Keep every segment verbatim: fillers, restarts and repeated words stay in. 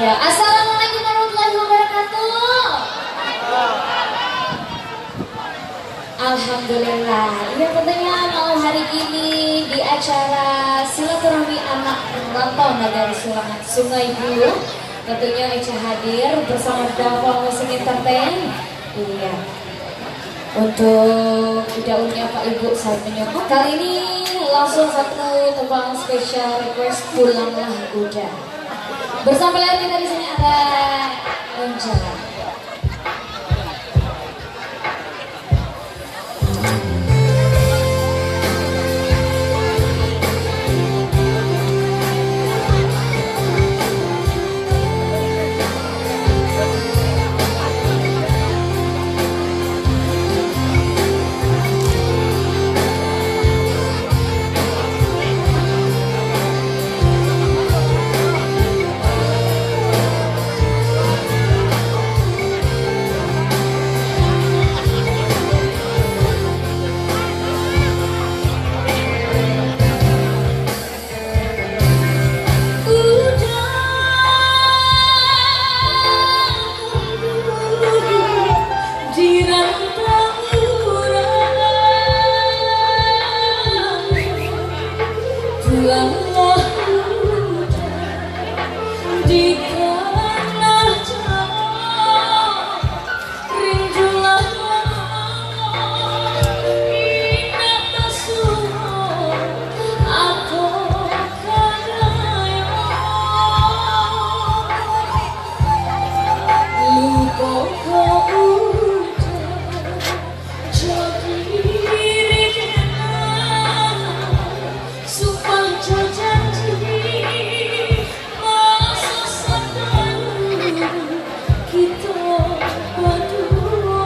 Assalamualaikum warahmatullahi wabarakatuh. Alhamdulillah. Ya, tentunya malam hari ini di acara silaturahmi anak rantau Nagari Sulangan Sungai Buluh, tentunya Echa hadir bersama Dava Musik Entertain. Iya. Untuk daunnya Pak Ibu saat menyokong. Kali ini langsung satu tembang special request, Pulanglah Uda. Bersama lagi kita di sini ada Angela. Di tanah Jawa, rindulah indak basuo, apo kadayo. Lupo ko ucap, jadi diri kenal. Sumpah jo janji, maso sataun kito baduo.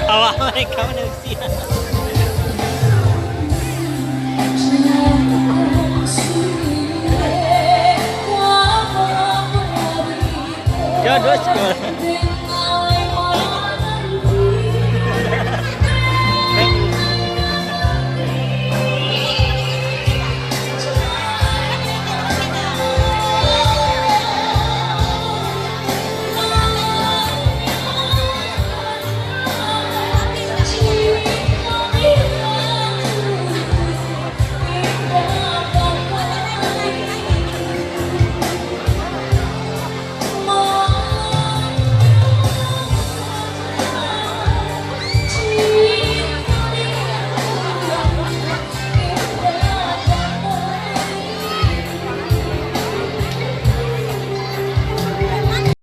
Alah, mereka mana usia? Jodoh sekolah.